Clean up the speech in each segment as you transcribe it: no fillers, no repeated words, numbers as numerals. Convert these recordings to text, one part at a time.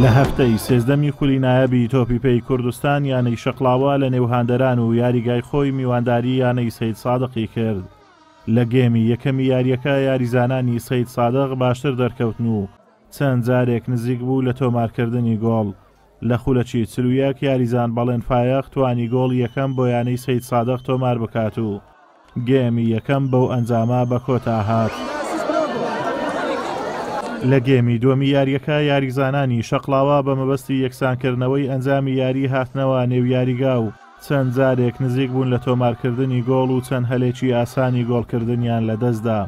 لە هەفتەی سێزدەمی خولی نایابی تۆپی پێی کوردستان یانەی شەقڵاوە لە نێو هاندەران و یاریگای خۆی میوانداری یانەی سەید سادقی کرد. لە گێمی یەکەمی یارییەکە یاریزانانی سەید سادق باشتر دەرکەوتن و چەند جارێک نزیک بوو لە تۆمارکردنی گۆڵ. لە خولەکی 41 یاریزان بەڵێن فایەق توانی گۆڵی یەکەم بۆ یانەی سەید سادق تۆمار بکات و گێمی یەکەم بەو ئەنجامە بە کۆتا هات. لە گێمی دووەمی یارییەکە یاریزانانی شەقڵاوە بە مەبەستی یەکسانکردنەوەی ئەنجامی یاری هاتنەوە نێو یاریگا و چەند جارێک نزیک بوون لە تۆمارکردنی گۆڵ و چەند هەلێکی ئاسانی گۆڵکردنیان لەدەستدا.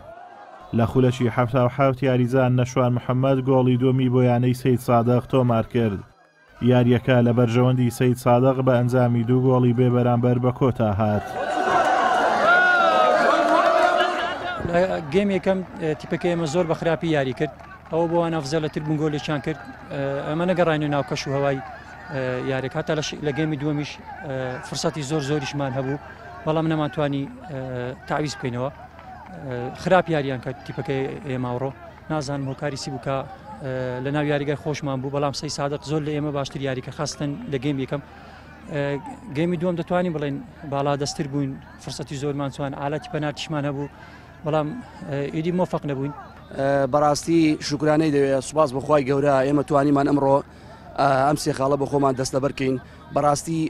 لە خولەکی 77 یاریزان نەشوان محەمەد گۆڵی دووەمی بۆ یانەی سەیدسادق تۆمارکرد. یارییەکە لە بەرژەوەندی سەیدسادق بە ئەنجامی دوو گۆڵی بێ بەرامبەر بە کۆتا هات. لە گێم یەکەم تیپەکە ئێمە زۆر بە خراپی یاری کرد ئەوە بۆ وان ئەفزەلەتر بوون گۆلێکیان کرد ئەمە نەگەڕاینە ناو کەش و هەوای یاریەکە هەتا لە گێمی دووەمیش فرسەتی زۆر زۆریشمان هەبوو بەڵام نەمانتوانی تعویز بکەینەوە خراپ یاریان کرد تیپەکەی ئێماوڕۆ نازانم هۆکاری سی بوو کە لە ناو یاریگای خۆشمان بوو بەڵام سەی سادق زۆر لە ئێمە باشتر یاریکە خاستن لە گەیم یەکەم گەیمی دووەم دەتوانین بڵێن باڵا دەستتر بووین فرسەتی زۆرمان چوان ئالەتی پەنارتیشمان هەبوو بەڵام ئیدی مۆفق نەبووین. بەڕاستی شوکرانەی دەوێت سوپاس بەخوای گەورە ئێمە توانیمان ئەمڕۆ ئەم سێ خاڵە بۆ خۆمان دەستەبەرکەین بەڕاستی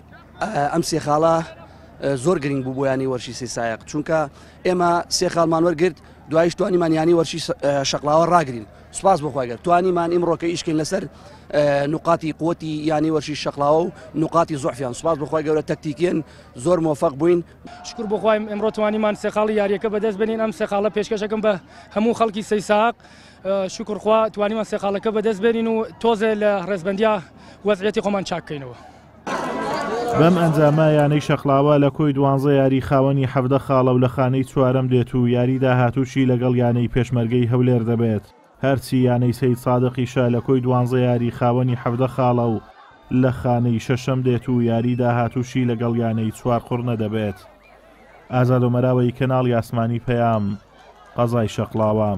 ئەم سێ خاڵە زۆر گرنگ بوو بۆ یانی وەرشی سێ سایق چونکە ئێمە سێ خاڵمان وەرگرت دوایش توانیمان یانی وەرشی شەقلاوە ڕاگرین سوپاس بۆ خوای گەر توانیمان ئیمڕۆکە ئیشکەین لەسەر نقاتی قوتی یانی وەرشی شەقلاوە و نقاتی زۆفیان سوپاس بۆ خوای گەورە تەکتیکیەن زۆر مۆفق بووین. شکر بۆ خوای ئمڕۆ توانیمان سێ خاڵی یاریەکە بەدەست بێنین ئەم سێ خاڵە پێشکەشەکەم بە هەموو خەڵکی سەیساق شکر خوا توانیمان سێ خاڵەکە بەدەست بێنین و تۆزێ لە ڕێزبەندیا وەزعیەتی خۆمان چاک بکەینەوە. بەم ئەنجامە یانەی شەقڵاوە لە کۆی دوانزە یاری خاوەنی 17 خاڵە و لە خانەی چوارەم دێت و یاری داهاتووشی لەگەڵ یانەی پێشمەرگەی هەولێر دەبێت. هەرچی یانەی سەیدسادقیشە لە کۆی دوانزە یاری خاوەنی 17 خاڵە و لە خانەی شەشەم دێت و یاری داهاتووشی لەگەڵ یانەی چوارقوڕنە دەبێت. ئازاد ئۆمەراوەی کەناڵی ئاسمانی پەیام، قەزای شەقڵاوە.